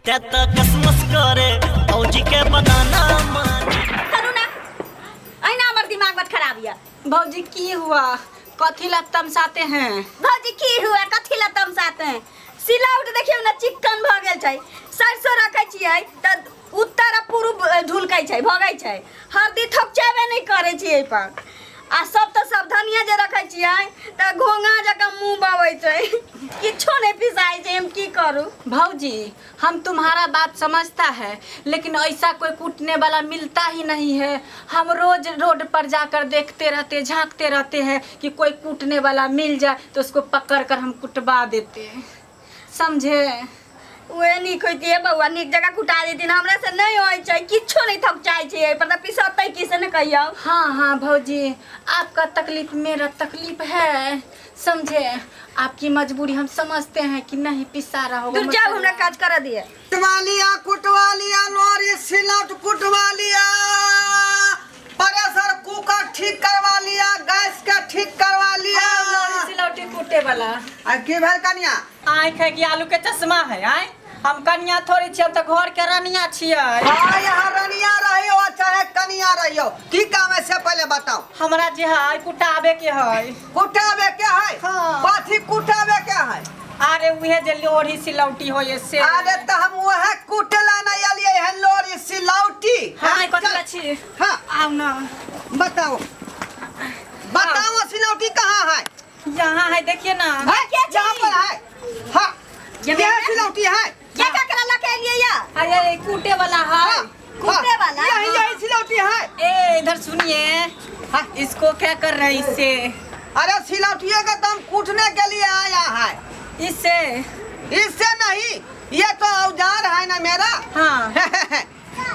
ते त कसमस करे भौजी के बनाना मान। करू ना, अहिना हमर दिमाग बड खराब यऽ। भौजी की हुआ, कथी ला तमसाते हैं? भौजी की हुआ, कथी ला तमसाते हैं? सिलौट देखियौ ने, चिक्कन भऽ गेल छै। सरसो रखै छियै तऽ उत्तर आ पूर्व ढुलकै छै, भगै छै। हरदी थपचेबे नहि करै छियै एहिपर। आ सब तऽ सब धनिया जे रखै छियै तऽ घोंघा जकाँ मुँह बबै छै, किछो नहि पिसाइ छै। हम की करू? भौजी, हम तुम्हारा बात समझता है, लेकिन ऐसा कोई कूटने वाला मिलता ही नहीं है। हम रोज रोड पर जाकर देखते रहते, झांकते रहते हैं कि कोई कूटने वाला मिल जाए तो उसको पकड़ कर हम कुटवा देते हैं, समझे? उहे नीक होइतियै बौआ, नीक जकाँ कुटा देथिन। हमरा से नहि होइ छै, किछो नहि थकचाइ छै एहिपर, तऽ पिसतै की से ने कहियौ। हाँ हाँ भौजी, आपका तकलीफ मेरा तकलीफ है, समझे? आपकी मजबूरी हम समझते हैं कि नहीं पिसा रहा होगा। दूर जाओ, मसाला। हमरा काज करऽ दिअ। कुटवा लिया, कुटवा लिया, लोरी सिलौट कुटवा लिया, प्रेशर कुकर ठीक करवा लिया, गैस के ठीक करवा लिया। लोरी सिलौटी कूटे वाला। आ की भेल कनिया? आँख है कि आलू के चश्मा है? आय, हम कनिया थोड़ी छियै, हम तऽ घर के रनिया छियै। हाँ, यहाँ रनिया रहियो आ चाहे कनिया रहियो, की काम है से पहले बताओ। हमरा जे है कुटाबे के है। कुटाबे के है? हाँ। कथी कुटाबे के है? अरे उहे जे लोढ़ी सिलौटी होय से। अरे तो हम वह कुटला नहीं आलिए है लोरी सिलौटी। हाँ, हाँ, कथी चल। छी? हाँ। आउ ना। बताओ बताओ, सिलौटी कहाँ है? यहाँ है, देखिए ना। है? यहाँ पर है? हाँ, ये यह मेरा- सिलौटी है। ये क्या करा लके एलियै या? अरे कूटे वाला है। हाँ, कूटे हाँ, वाला? यही यही सिलौटी है। ए, इधर सुनिए। हाँ। इसको क्या कर रहे हैं इससे? अरे सिलौटिया का दम कूटने के लिए आया है। इससे? इससे नहीं, ये तो औजार है ना मेरा। हाँ।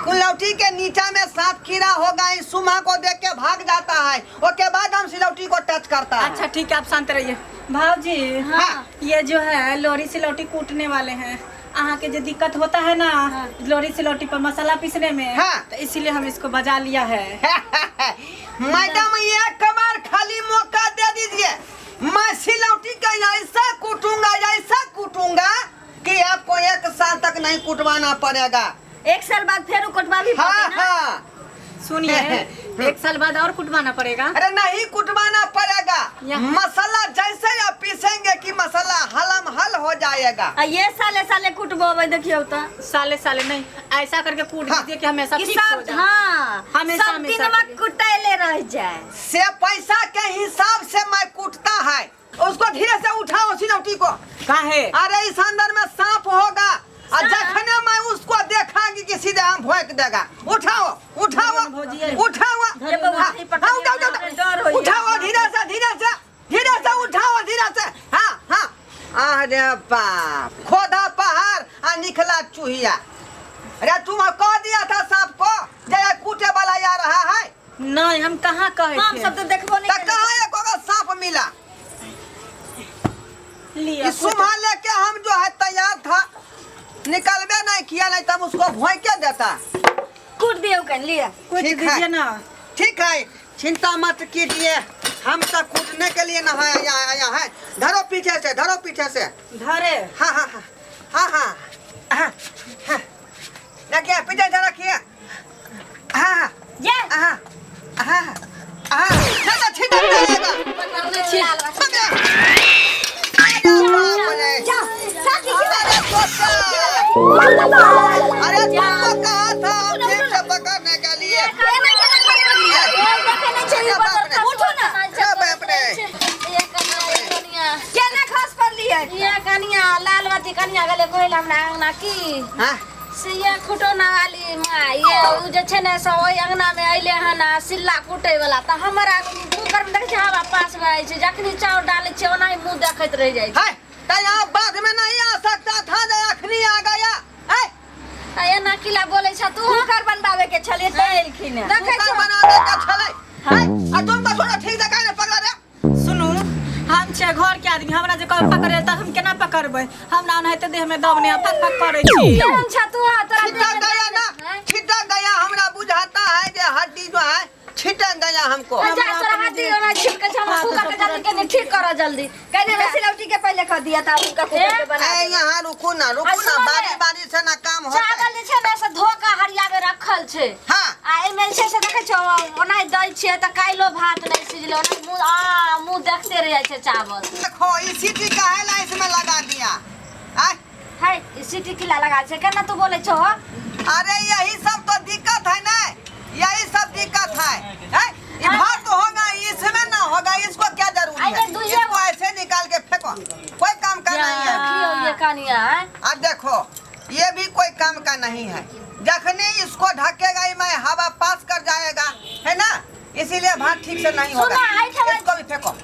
सिलौटी के नीचा में सांप कीड़ा होगा, इस सुमा को देख के भाग जाता है, उसके बाद हम सिलौटी को टच करता है। अच्छा ठीक है, आप शांत रहिए। भाजी। हाँ। ये जो है लोरी सिलौटी कूटने वाले हैं। अहाँ के जो दिक्कत होता है ना लोरी सिलौटी पर मसाला पीसने में, हाँ। तो इसीलिए हम इसको बजा लिया है। मैडम, एक बार खाली मौका दे दीजिए, मैं सिलौटी का ऐसा कूटूंगा, ऐसा कूटूंगा कि आपको एक साल तक नहीं कुटवाना पड़ेगा। एक साल बाद फेर कुटवा भी हाँ। पड़तै ना? हाँ। सुनिए, एक साल बाद और कुटवाना पड़ेगा? अरे नहीं कुटवाना पड़ेगा। मसाला जैसे आप पीसेंगे कि मसाला हलम हल हो जाएगा। आ ये साले साले कुटबेबै, देखियौ तऽ। साले साले नहीं, ऐसा करके कूट हाँ। दीजिए कि हमेशा कि फिक्स हो सब जाए। हाँ, हमेशा सब हमेशा दिन के लिए। कुटैले रह जाए। से पैसा के हिसाब से मैं कूटता है। उसको धीरे से उठाओ सिलौटी को। काहे? अरे इस अंदर में सांप होगा और जखने मैं उसको देखांगी कि सीधे हम भोंक देगा। उठाओ उठाओ। भौजी, ये। उठाओ। ये बउआ, हाँ, नहीं पकड़िए, हाँ, उठाओ, उठाओ, डर होइए। उठाओ धीरे से, धीरे से, धीरे से उठाओ, धीरे से। हाँ हाँ, अरे बाप, खोदा पहाड़ आ निकला चूहिया। अरे तुम कह दिया था सांप को जरा कूटे वाला आ रहा है। नहीं, हम कहाँ कहे हम थे? सब तऽ देखबो नहि तो केलियै। कहाँ एक गो सांप मिला? लिया। इस सुबह लेके हम जो है तैयार था, निकलबे नहीं किया, नहीं तब उसको भोंके देता। कूट दियौ कनि, लिअ। कुछ ठीक है। दीजिए ना। ठीक है, चिंता मत कीजिए, हम तो कूटने के लिए ना आया आया है। धरो पीछे से, धरो पीछे से। धरे? हाँ हाँ हाँ हाँ हाँ हाँ हाँ, रखिए पीछे से, रखिए। हाँ हाँ। ये। हाँ हाँ हाँ, नहीं तो छिटक जाएगा। पकड़े। अरे बाप रे। जा, साथी, अरे तोता। अरे तुमको कहा था हम ठीक से पकड़ने के लिए। केना केना खस पड़लियै? देखै नहि छै, अरे बाप रे। उठो ना। अरे बाप रे। केना खस पड़लियै? ये कनिया, लाल बाती कनिया गेलै कहै लए हमरा अंगना की हाँ। से ये खुटौना वाली माँ, ये उ जे छै ने से ओहि अंगना में अइले हन आ सिल्ला कुटै वाला, तऽ हमर आगू कूकर में देखै छियै हवा पास भए जाइ छै, जखनी चाउर डालै छियै ओनाही मुँह देखैत रहि जाइ छै। है तो यहाँ बाद में नहीं आ सकता था, जो अखनी आ गया है। आ एना किला बोलै छ तू? कूकर बनबावे के छलियै तैं एलखिन हेँ। देखै कुकर छौ। बनाने का छलै है, आ तुम तो थोड़ा ठीक से काहे ने पकड़ा रे? सुनू, हम छियै घर के आदमी, हमरा जे कहब पकड़े तऽ हम केना पकड़बै? हमरा ओनाहिते देह में दम नहि है, फक फक करै छी। केहन छ तू? तोरा छिटक गया ना? हैं? छिटक गया, हमरा बुझाता है जे हड्डी जो है छिटक गया। आया हमको। आ जा तोरा हाथी ओना छिलके छै, हमरा कुकर के जल्दी कनि ठीक कर जल्दी। कहने हमरा सिलौटी के पहिले खा दिया था उनका कुकर के बना ए यहाँ रुकू ना, रुकू आ ना, सुनो ने। बारी बारी से ना काम होता है। चावल जे छै ने से धो के हरिया में रखल छै। हाँ। आ एहिमे जे छै से देखै छौ ओनाहि दै छियै तऽ काल्हिो भात नहि सिझलै, ओना मुँह आ मुँह देखते रहि जाइ छै चावल। देखो ई सीटी काहे ला इसमें लगा दिया? आय है ई सीटी किला लगा छै, केना तू बोलै छौ हो? अरे यही सब तो दिक्कत है ना, यही सब दिक्कत है। हैं? ये भात तो होगा इसमें ना होगा, इसको क्या जरूरी अरे है? दुइये इसको ऐसे निकाल के फेंको, कोई काम का नहीं है। की हो ये कनिया हैं? अब देखो ये भी कोई काम का नहीं है, जखने इसको ढकेगा ये मैं हवा पास कर जाएगा, है ना, इसीलिए भात ठीक से नहीं होगा। सुना, आई ठमा- इसको भी फेंको,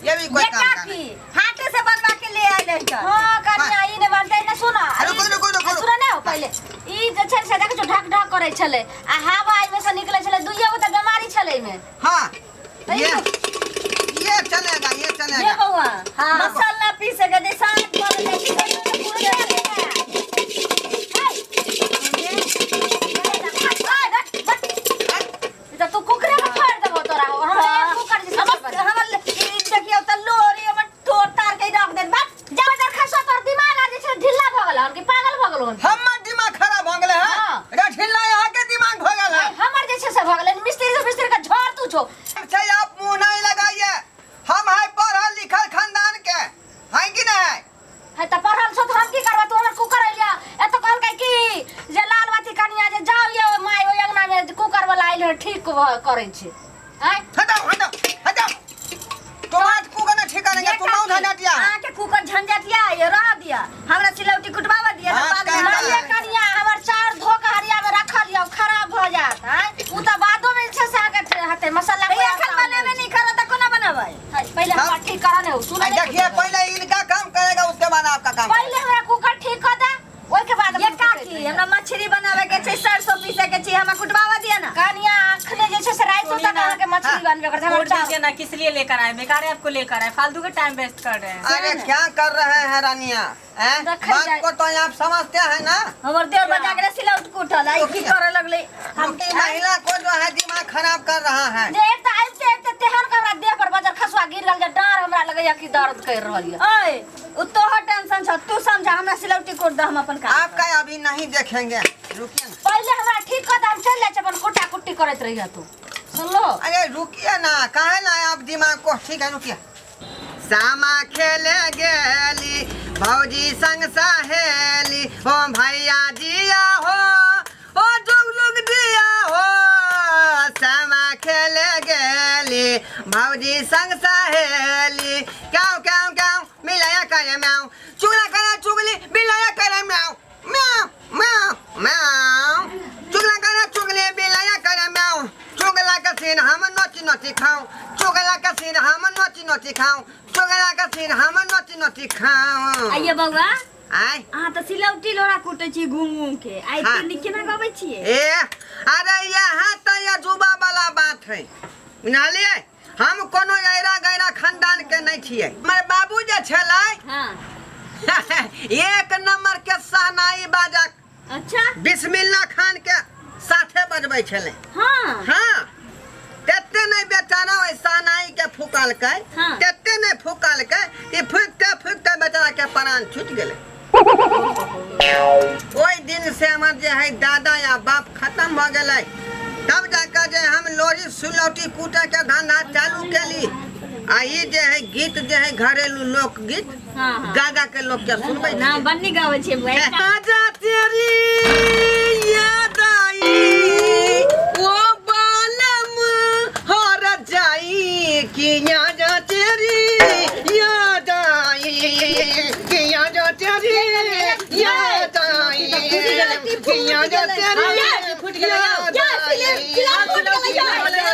ये भी कोई ये काम का काकी नहीं। हाथे से बनवा के ले आइल है। हाँ कनिया ई ने बनतै ने, सुन रुको, रुको, रुको, सुन ने हो पहिले ई जे छै से देखै छौ ढक ढक करै छलै आ हवा एहिमे से निकलै छलै, दुइये गो तऽ बेमारी छलै एहिमे। हाँ तो ये चलेगा, ये ये चलेगा। बौआ। हाँ मसाला पीसे के दे साथ पर ले तऽ तू कुकरे में फोड़ देबो तोरा, हमरा एक कुकर जे हमर हमर ई देखियौ त लोरी हमर तोड़ तार के रख दे बस। जा बजार खसो, तोर दिमाग आर जे छै ढिल्ला भऽ गेल हन कि पागल भऽ गेल हन? हमर दिमाग खराब हो गेलै है? हाँ। रे ढिल्ला यहाँ के दिमाग हो गेल है। हमर जे छै से भऽ गेलै, मिस्त्री से मिस्त्री के झोर तू छौ। से आप मुंह नहीं लगाइए, हम है पढ़ल लिखल खानदान के है कि नहीं? है तऽ पढ़ल छौ तऽ हम की करबै? तू हमर कुकर अइलिया एतऽ कहलकै कि जे लालबती कनिया जे जाउ ये माय ओहि अंगना में कुकर वाला आइल हन ठीक करै छै। आँय हटाओ हटाओ हटाओ, तुम्हारा कुकर ना ठीक करेंगे, तुम बहुत झंझटिया है। अहाँ के कुकर झंझटिया ये रह दिया, हमरा सिलौटी कुटवावा दिया हाँ, तऽ बाद में काट हम- ये कनिया हमर चाउर धो के हरिया में रखल यौ खराब भऽ जायत। आँय उ तऽ बादो में जे छै से अहाँके हेतै मसाला। तऽ एखन बनेबे नहीं करत तऽ कोना बनाबै? है, पहिले हमरा ठीक करा ने हो, सुन आ देखिए पहले इनका काम करेगा उसके बाद आपका काम। पहिले हमरा कुकर ठीक कर दे ओहिके बाद ये काकी हमरा मछली बनावे के छै, सरसों पीसे के छै, हमरा कुटवावा दिया ना। कनिया अखने जे छै से राइतो तक अहाँके मछली हाँ। बनबे करत, हमर कोट चाउर दीजिए ना, किस लिए लेकर आए? बेकार है आपको लेकर आए, फालतू का टाइम वेस्ट कर रहे हैं। अरे क्या कर रहे हैं रानिया? हैं? देखल बात जाए। को तो आप समझते हैं ना। हमर देह बजा के सिलौट कुटल आई की करे लगले? हम महिला को जो है दिमाग खराब कर रहा है। जे एक तऽ आबिते आबिते तेहन के हमरा देह पर बजर खसुआ गिर गेल जे डाँर हमरा लगैया कि दर्द कर रहल यऽ। ओए उ तोहर टेंशन छ, तू समझा, हमरा सिलौटी कुट दे, हम अपन काम आपका अभी नहीं देखेंगे, रुकिए ना। पहिले हमरा ठीक कर दे, हम चलि जाइ छी अपन कुट्टा कुट्टी करैत रहिए तू, सुनलो? अरे रुकिए ना, काहे ना आप दिमाग को, ठीक है रुकिए। सामा खेले गेली भौजी संग सहेली, ओ भैया जिया हो ओ जुग दिया हो। सामा खेले गेली भौजी संग सहेली, क्यों क्यों क्यों मिलाया करे म्याऊ, चुगला करे चुगली मिलाया करे म्याऊ म्याऊ म्याऊ म्याऊ, चुगला करे चुगली मिलाया करे म्याऊ, चुगला का सीन हम नोची नोची खाऊं, चुगला का सीन हम नोची नोची खाऊं, चुगला का सीन हम नोची नोची खाऊं। आइए बौआ। आय अहाँ तऽ सिलौटी लोढ़ा कुटै छी घूम घूम के, आइ हाँ। एते नीक केना गबै छियै? ए अरे यहाँ तो अजूबा वाला बात है, बुझलियै? हम कोनो ऐरा गैरा खानदान के नहीं छियै। हमर बाबू जे छलै हाँ एक नंबर के सहनाई बाजक। अच्छा। बिस्मिल्ला खान के साथे बजबै छलै। हाँ। हाँ तेते नहीं बेचारा ओहि सहनाई के फूकलकै। हाँ। तेते नहीं फूकलकै कि फूकते फूकते बेचारा के प्राण छूटि गेलै। ओहि दिन से हमर जे है दादा या बाप खत्म भऽ गेलै, तब जाकर जे हम लोरी सिलौटी कूटे के धंधा चालू केली आ ई जे है गीत जे है घरेलू लोकगीत हाँ, हाँ। गा गा के लोक के सुनबै ना छियै। बन्नी गाबै छियै बौआ। आजा तेरी याद आई ओ बालम हर जाई कि आजा तेरी याद आई कि आजा तेरी याद आई कि आजा तेरी याद आई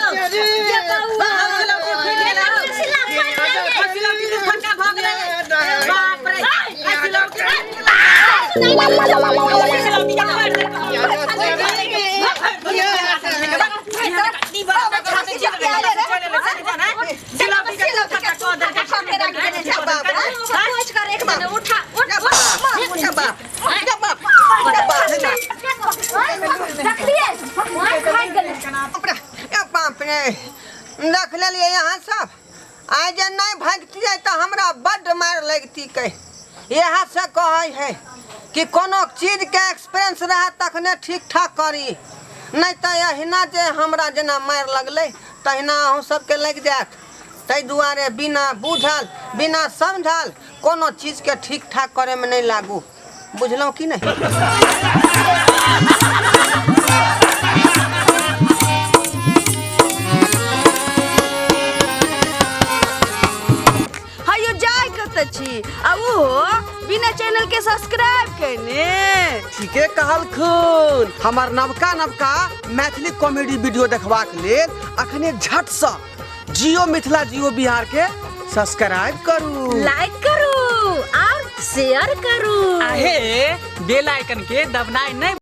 बाप रे, पोछि कर एक महीना उठा उठ देखलियै भागि गेलै। बाप रे, लेलियै अहाँ सब। आइ जे नहि भागितियै तऽ हमरा बड्ड मारि लगिती। कह इएह से कहै है कि कोनो चीजके एक्सपीरियंस रहए तखने ठीक ठाक करी, नहि तऽ एहिना जे हमरा जेना मारि लगलै तहिना अहूँ सबके लागि जायत। ताहि दुआरे बिना बूझल बिना समझल कोनो चीजके ठीक ठाक करैमे नहि लागू, बुझलहुँ कि नहि? हयो जाय कतऽ छी आ ओहो बिना चैनल के सब्सक्राइब केने? ठीके कहलखुन। हमर नवका नवका मैथिली कॉमेडी वीडियो देखबाक लेल अखने झटसँ जियो मिथिला जियो बिहार के सब्सक्राइब करू, लाइक करू और शेयर करू। आहे बेल आइकन के दबनाइ नहि।